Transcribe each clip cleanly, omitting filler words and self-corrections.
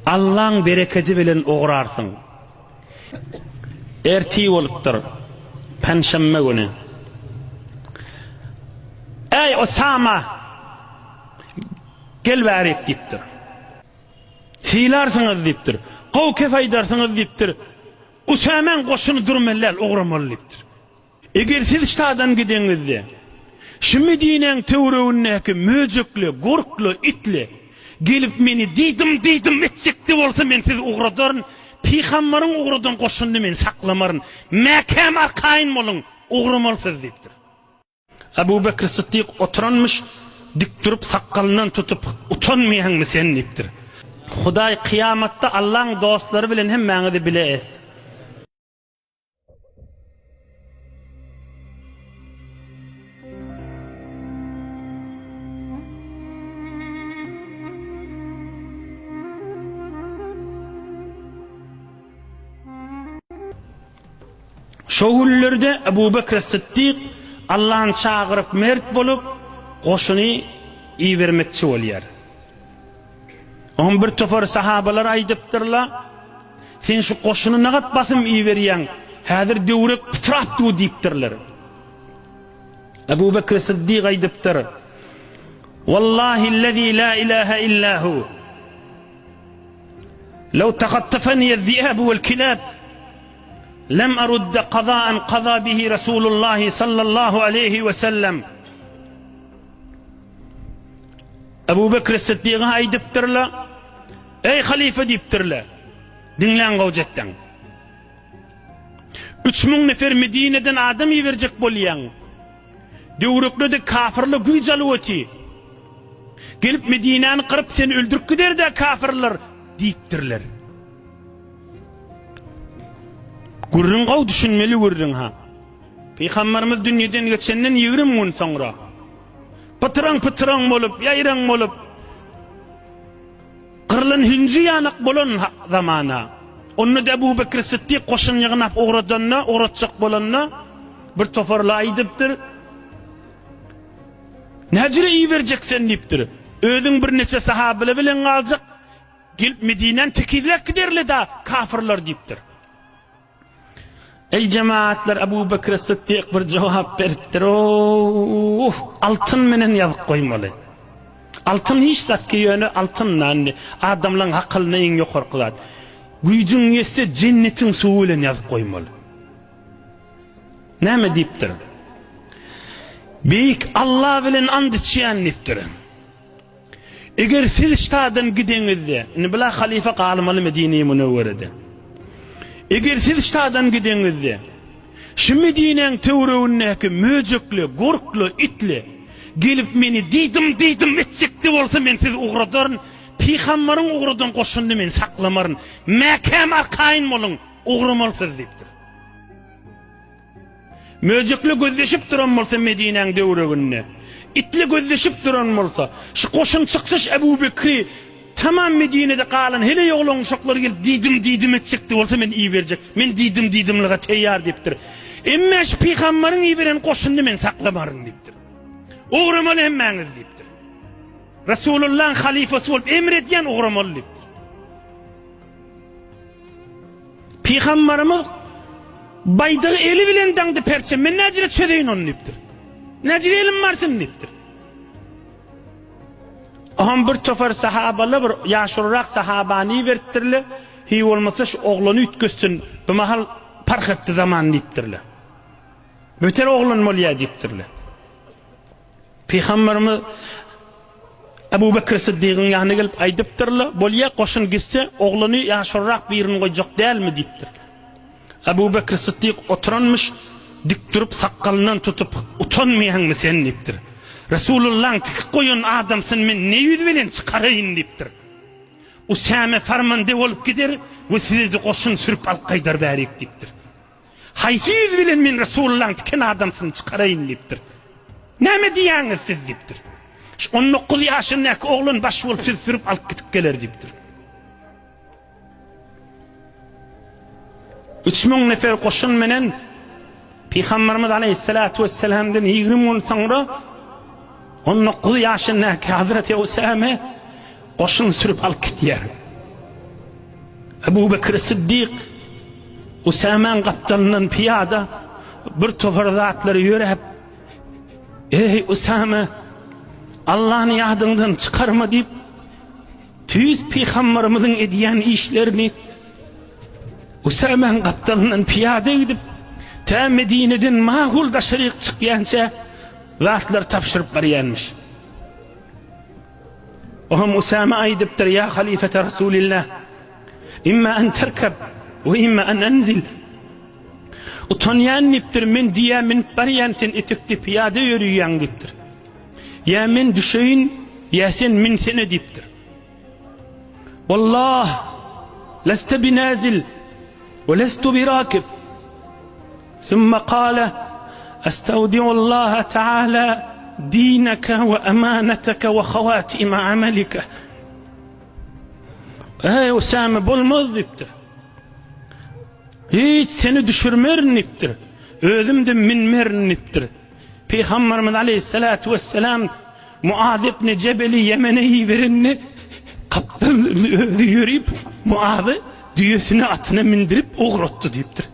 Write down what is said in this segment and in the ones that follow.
Allaň berekedi bilen ugrarsyň. Ertir bolupdyr, penşenbe güni. Eý, Osama! Gel bärik diýipdir. Sylarsyňyz diýipdir. Gowy kep aýdarsyňyz diýipdir. Usamäň goşuny durmaly däl, ugramaly diýipdir. Eger siz ştadan gideňizde, şu Medinäň töweregindäki möjekli, gurtly, itli gelip meni diýdim-diýdim etjekde bolsa men sizi ugradaryn, pygambaryň ugradan goşunyny men saklamaryn. Mäkäm arkaýyn boluň, ugramaly siz diýipdir. Ebu Bekr Sytdyk oturanmyş, dik durup sakgalyndan tutup, Utanmaýaňmy sen diýipdir. Hudaý kyýamatda Allaň dostlary bilen hemmäňizi bile etsin. Şo günlerde Ebu Bekr Sytdyk Allany çagyryp mert bolup, goşuny ibermekçi bolýar. Oňa bir topar sahabalar aýdypdyrlar, Sen şu goşuny nagat basym iberýäň, häzir döwrek pytrap dur diýipdirler. Ebu Bekr Syddyk aýdypdyr, Wallahillezî lâ ilâhe illâ hu. Lew tahattafaniýez-zi'âbu vel-kilâb, lem arudde kazâen kazâ bihi Resûlullâhi sallallahu aleýhi we sellem. Ebu Bekr Syddyga aýdypdyrlar, Eý, halyfa diýipdirler, diňläň gowjetden. 3000 nefer Medineden adam iberjek bolýaň. Döwrekde-de kafyrlar güýç alyp otyr. Gelip Medinäni gyryp seni öldürip gider-dä kafyrlar diýipdirler. Gürrüň gowy düşünmeli gürrüň ha. Pygamberimiz dünýeden geçenden 20 gün soňra pytyraň-pytyraň bolup, ýaýraň bolup Gyrlan hünji ýanak bolan zamana. Onda-da Ebu Bekr Sytdyk goşun ýygnap ugradanda, ugratjak bolanda, bir toparly aýdypdyr. Näjüre iberjek sen diýipdir. Özüň birneçe sahabylar bilen galjak, gelip Medinäni tekizläp giderler-dä kafyrlar diýipdir. Eý jemaatlar Abu Bekr Sytdyk bir jogap beripdir. Oh, altyn menen ýazyp goýmaly. Altyn hiç zat ki ýöne altyn da indi adamlaryň hakylyna iň ýokarky zat. Güýjüň ýetse jennetiň suwy bilen ýazyp goýmaly. Näme diýipdir? Beýik Allah bilen and içýän diýipdir. Eger siz ştadan gideňizde, indi bula halyfa galmaly Medine-i Münewwerede. Eger siz ştadan gideňizde, şu Medinäň töweregindäki möjekli, gurtly, itli gelip meni diýdim-diýdim etjekde bolsa men sizi ugradaryn, pygambaryň ugradan goşunyny men saklamaryn. Mäkäm arkaýyn boluň, ugramaly siz diýipdir. Möjekli gözleşip duran bolsa Medinäň döwreginde, itli gözleşip duran bolsa, şu goşun çyksyş Ebu Bekri tamam Medinede galan heleý oglan uşaklary gelip diýdim-diýdim etjekdi bolsa men iberjek, men diýdim-diýdimlige teýýar diýipdir. Emme şu pygambaryň iberen goşunyny men saklamaryn diýipdir. Ugramaly hemmäňiz diýipdir. Resulullahyň halyfasy bolup emr edýän ugramaly diýipdir. Pygambarymyz baýdagy eli bilen daňdy perçem, men näjire çözeýin ony diýipdir. Näjire elim barsyn diýipdir. Oňam bir topar sahabalar bir ýaşulurak sahabany iberipdirler. Hiý bolmasa şu oglany üýtgetsin, bu mahal parh etdi zaman diýipdirler. Beter oglan bolýar diýipdirler. Pygamberimiz Ebu Bekr Syddygyň ýanyna gelip aýdypdyrlar, Bolýa, goşun gitse, oglany ýaşulurak birini goýjak dälmi? diýipdir. Ebu Bekr Syddyk oturanmyş, dik durup sakgalyndan tutup, Utanmaýaňmy sen? diýipdir. Resulullaň tikip goýan adamsyny men ne ýüz bilen çykaraýyn? diýipdir. Usäme farmande bolup gider we sizi-de goşun sürüp alyp gaýdar bärik diýipdir. Haýsy ýüz bilen men Resulullaň tiken adamsyny çykaraýyn diýipdir. Näme diýýäňiz siz diýipdir. Şu 19 ýaşyndaky oglan baş bolup sizi sürüp alyp gidip geler diýipdir. 3000 nefer goşun menen Pygamberimiz aleyhissalatu vesselam'dan 20 gün soňra 19 ýaşyndaky Hazreti Usame goşun sürüp alyp gitýär. Ebu Bekir Siddik Usamäň gapdalyndan pyýada bir topar zatlary ýöräp, Eý, Usame, Allany ýadyňdan çykarma diýip, tüýs pygambarymyzyň edýän işlerini Usamäň gapdalyndan pyýada gidip, tä Medineden makul daşaryk çykýança zatlary tabşyryp barýanmyş. Oňam Usame aýdypdyr, Ýa halyfete Rasulillah, imma an terkeb we imma an enzil. Utanýan diýipdir, men düýä münüp barýan, sen etekde pyýada ýörüýäň diýipdir. Ýa men düşeýin, ýa sen münsene diýipdir. Wallah, leste binazil we lestu birakib. Summa kale, Estawdiullaha taala dineke we amaneteke we hawatima amelike. Eý Usame bolmaz diýipdir. Hiç seni düşürmerin diýipdir. Özüm-de minmerin diýipdir. Pygamberimiz aleyhissalatu vesselam Muaz ibn Jebeli Ýemene iberende gapdal özi ýörüp Muazy düýesine atyna mindirip ugratdy diýipdir.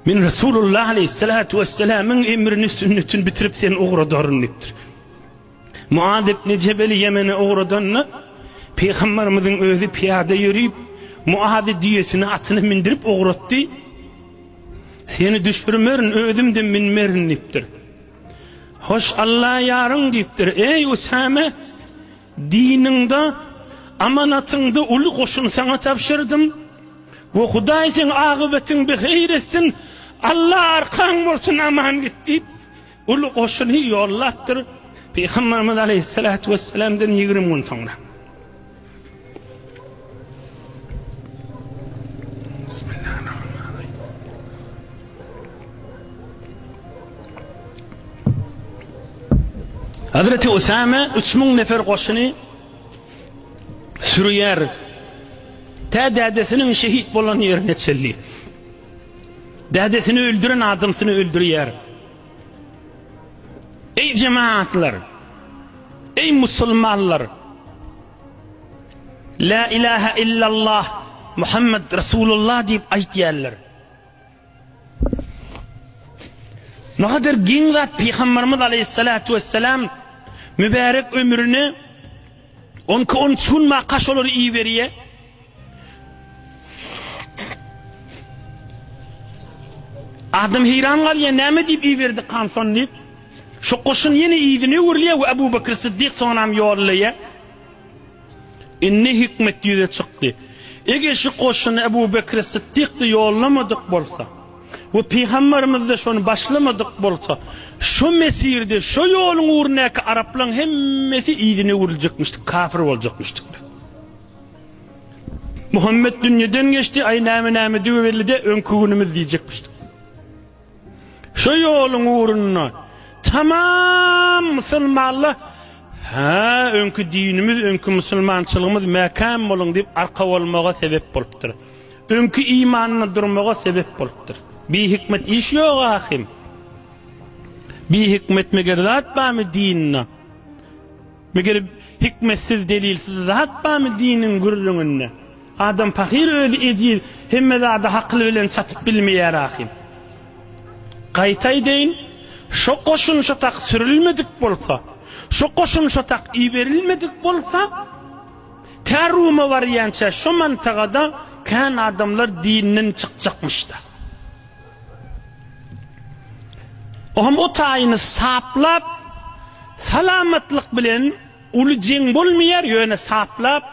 Men Resulullah aleyhissalatu vesselamyň emrini sünnetini bitirip seni ugradaryn diýipdir. Muaz ibn Jebeli Ýemene ugradanda Pygamberimiziň özi pyýada ýörüp Muazy düýesine atyna mindirip ugratdy. Seni düşürmerin, özüm-de minmerin diýipdir. Hoş Alla ýaryň diýipdir. Eý Usame, diniňde, amanatyňda uly goşun saňa tabşyrdym. We Hudaý seň akybetiň biheýr etsin, Alla arkaň bolsun aman git diýip, uly goşuny ýollapdyr. Pygamberimiz aleýhissalatu wessalamdan 20 gün soňra. Hazreti Usame 3000 nefer goşuny sürüýär. Tä dädesiniň şehit bolan ýerine çenli. Dädesini öldüren adamsyny öldürýär. Eý jemaatlar! Eý musulmanlar! La ilaha illallah Muhammed Resulullah diýip aýtýarlar. Näder giň zat Pygamberimiz aleyhissalatu vesselam mübärek ömrüni 12 13 gün maka şolary iberýär. Adam heýran galýar, näme diýip iberdi kanson diýip. Şu goşun ýene yzyna öwrülýär we Abu Bekr Siddik soňam ýollaýar. Indi hikmet ýüze çykdy. Eger şu goşuny Abu Bekr Siddik-de ýollamadyk bolsa we Pygamberimiz-de şony başlamadyk bolsa, şu mesirde, şu ýoluň ugrundaky araplaryň hemmesi yzyna öwrüljekmişdik, kafir boljakmyşdyklar. Muhammet dünýeden geçdi, aý näme nämedigi belli-de, öňki günümiz diýjekmişdik. Şu ýoluň ugrunda tamam musulmanlar Hä, öňki dinimiz, öňki musulmançylygymyz mäkäm boluň diýip arka bolmaga sebep bolupdyr. Öňki imanda durmaga sebep bolupdyr. Bihikmet iş ýok ahym. Bihikmet meger zat barmy dinde? Meger hikmetsiz, delilsiz zat barmy diniň gürrüňinde? Adam pahyr özi ejiz, hemme zady hakyl bilen çatyp bilmeýär ahym. Gaýta aýdaýyn, şo goşun şo tak sürülmedik bolsa, şo goşun şo tak iberilmedik bolsa, tä Ruma barýança şo mantagada kän adamlar dinden çykjakmyş-da. Oňam o taýyny saplap, salamatlyk bilen uly jeň bolmaýar, ýöne saplap,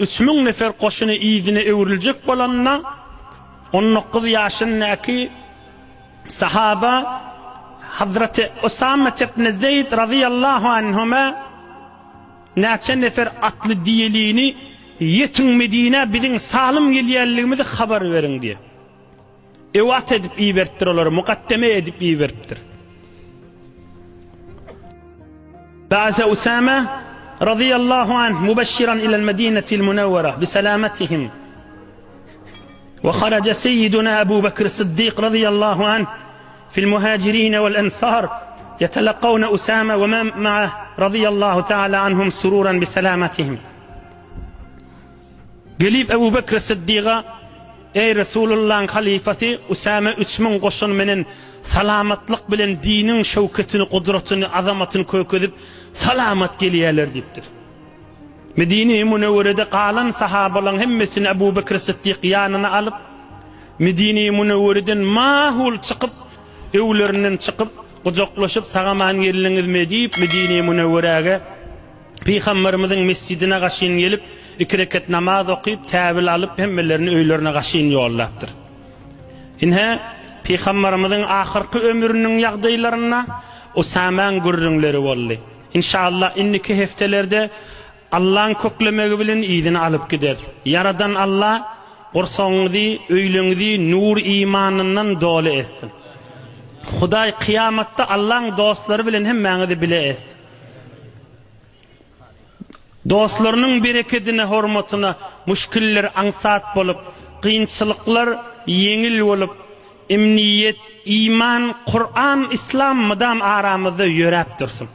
3000 nefer goşuny yzyna öwrüljek bolanda, 19 ýaşyndaky sahaba Hazreti Usame ibn Zeýd razyýallahu anhuma näçe nefer atly diýelini ýetiň Medinä biziň salym gelýänligimizi habar beriň diýip. Ewat edip iberipdir olary, mukaddeme edip iberipdir. Ba'ase Usame radiyallahu anh mubeşşiran ilel Medinetil Munawwara bi selametihim. Ve haraca seyyiduna Ebu Bekir Sıddık radiyallahu anh fil muhacirin vel ensar yetelakavne Usame ve men ma'ah radiyallahu teala anhum sururan bi selametihim. Gelip Ebu Bekr Syddyga, Eý, Resulullahyň halyfasy, Usame 3000 goşun menen salamatlyk bilen diniň şöwketini, gudratyny, azamatyny kökezip, salamat gelýärler diýipdir. Medine-i Münewwerede galan sahabalaryň hemmesini Ebu Bekr Syddyk ýanyna alyp, Medine-i Münewwereden mahul çykyp, öwlerinden çykyp, gujaklaşyp, Sag-aman geldiňizmi? diýip, Medine-i Münewweräge, Pygamberimiziň mesjidine gaşyn gelip, iki reket namaz okyp, täwil alyp, hemmelerini öýlerine gaşyn ýollapdyr. Ine, Pygamberimiziň ahyrky ömrüniň ýagdaýlarynda Usamäň gürrüňleri boldy. Inşallah, indiki hepdelerde Allaň köklemegi bilen yzyny alyp gideris. Ýaradan Alla gursagyňyzy, öýleňizi nur imanyndan doly etsin. Hudaý kyýamatda Allaň dostlary bilen hemmäňizi bile etsin. Dostlarynyň berekedine, hormatyna müşgiller aňsat bolup, kynçylyklar ýeňil bolup, emniýet, iman, Kuran, Yslam mydam aramyzda ýöräp dursun.